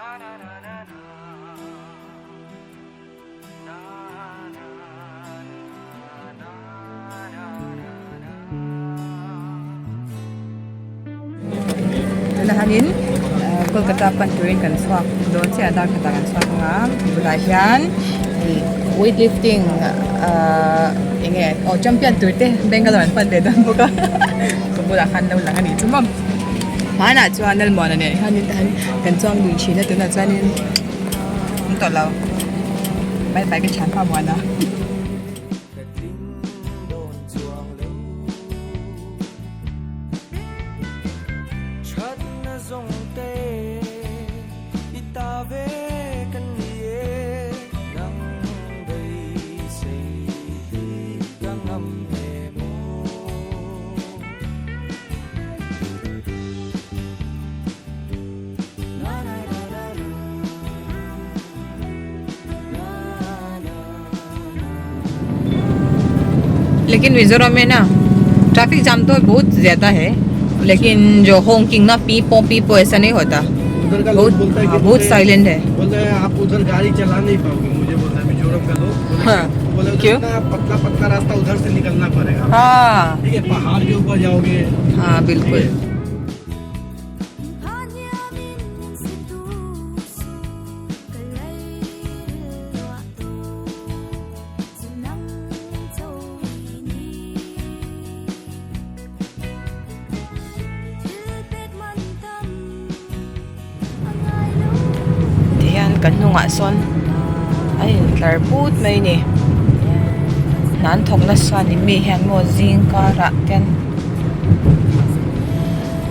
Tunah hianin Kolkata pan turin kan chhuak dawn chiah a dar khatah kan chhuak ang a bulah hian weight lifting ahh eng nge aw champion tur te Bangalore an pan ve dawn bawk a ka bulah khan lo lang a nih chu maw hmanah chuan Lalmuana nen hianin tah hian kan chuang dun thin a tunah chuanin awm tawh lo bye bye ka thianpa Muana. लेकिन मिजोरम में ना traffic जाम तो बहुत ज्यादा है लेकिन जो होंकिंग ना पी पो पी पो ऐसा नहीं होता उधर का लोग बहुत बोलता है हाँ, कि बहुत तुम्हें- साइलेंट है बोलता है आप उधर गाड़ी चला नहीं पाओगे मुझे बोलता है मिजोरम का लोग बोले, हाँ। बोले उधर क्यों? इतना पतला पतला रास्ता उधर से निकलना पड़ेगा हाँ ठीक है पहाड़ के ऊपर जाओगे हाँ बिल्कुल Tihian kan hnungah sawn a intlar put mai a ni hna an thawk nasa a ni mi hian maw zing karah te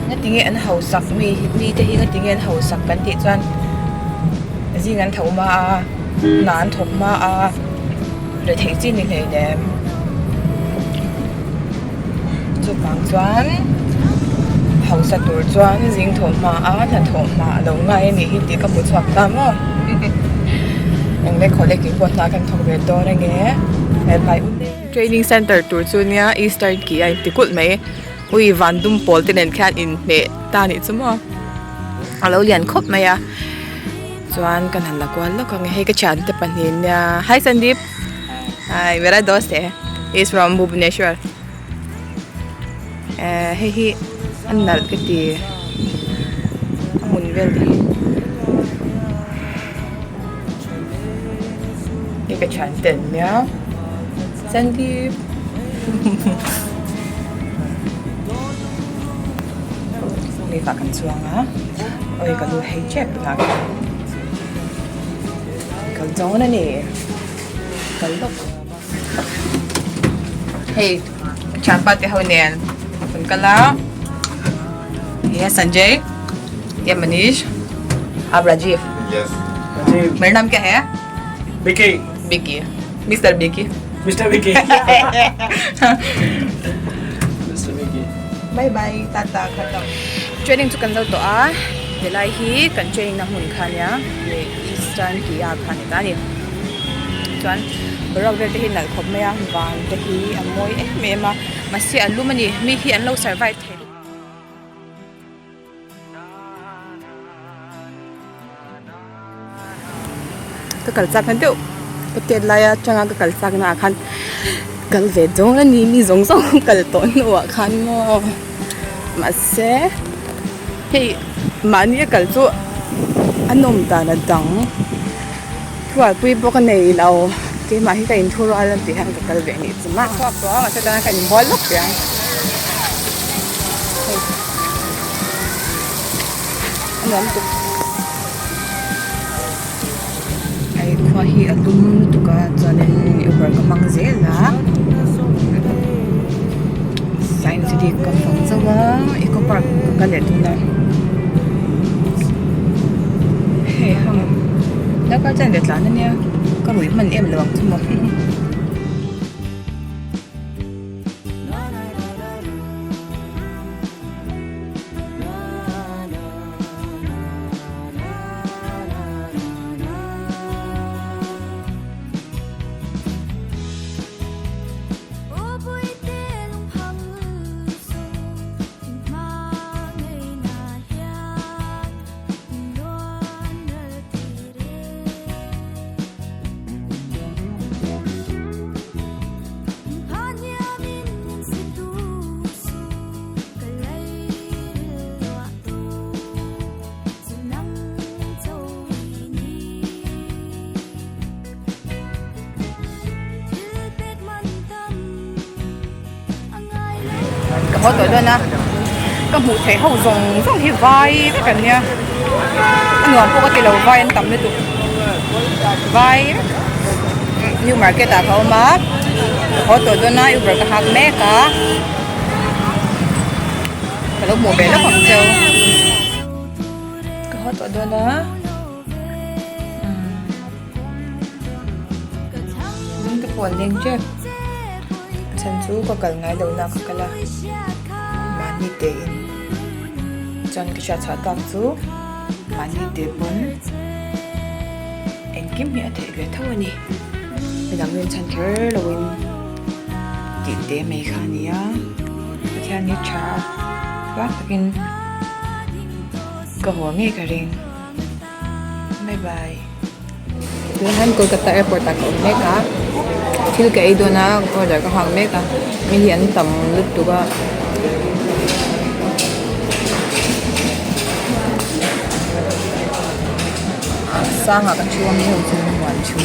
ngatinge an hausak mi mite hi ngatinge an hausak kan tih chuan zing an tho hma a hna an thawk hma a retheih chi ni hleinem chuvang chuan hausa tur chuan zing thawh hma a hnathawh hma a lo ngai a nih hi tih ka hmu chhuak ta maw eng leh khawlek in pawh hna kan thawk ve dawn a nge bye bye training center tur chu nia eastern ki a inti kulh mai ui van dum pawl te nen khian inhmeh ta a nih chu maw a lo lian khawp mai a chuan kan han la kual lawk ang e hei ka thiante pahnih nia hi Sandeep hi mera dost hai he is from Bhubaneswar eh hei hi a nalh ka ti a hmun vel te hi hei ka thiante an nia Sandeep lift ah kan chuang a awi ka lu hei tep tunah khian kal dawn a ni kal lawk hei thianpa te ho nen kan kal a ye Sanjay ye Manish आप राजीव yes मेरा नाम क्या है Vicky Vicky mister Vicky mister Vicky mister Vicky bye bye tata khatam training chu kan zo tawh a helai hi kan training na hmun kha ania eastern tih a kha ani ta ani chuan boruak vel te hi nalh khawp mai a van te hi a mawi em em a mahse a lum ani mi hi an lo survive thei Ka kal chak na deuh ka tet lai atanga ka kal chak naah khan kal ve dawn a ni mi zawng zawng kal tawh hnuah khan maw mahse hei mahni a kal chu a nawm dan a dang thualpui bawk a nei lo keimah hi ka inthurual a tih hian ka kal ve anih chu mah chhuak tawh a mahse tuna ka inbual lawk teh ang. A nuam tuk hei khua hi a dum lutuk a chuanin uber ka hmang zel a science city ka fang zauh a eco park ka kal leh dawn a hei hang darkar chuan leh tlan ania ka ruih hman em lo ang chu maw. haw tawh dawn a ka hmuh theih ho zawng zawng hi vai vek an nia a nuam pawh ka ti lo vai an tam lutuk vai vek new market ah ka awm a ka haw tawh dawn a uber ka hak mek a ka lo hmuh ve lawk ang cheu ka haw tawh dawn a. Lung te pawh an leng tep a chhan chu ka kal ngai lo na ka kal a mahni te in chuan ka hriat chhuah tak chu mahni te pawn engkim hi a theih ve tho a ni midang rin chhan kher lo in tih te mai kha a ni a Pathian hi tha vak takin ka haw ngei ka ring. Bye bye. Tunah hian Kolkata airport ah ka awm mek a thil ka ei dawn a order ka nghak mek a mi hi an tam lutuk a. Sangah ka thu a mi ho chu an huan thu.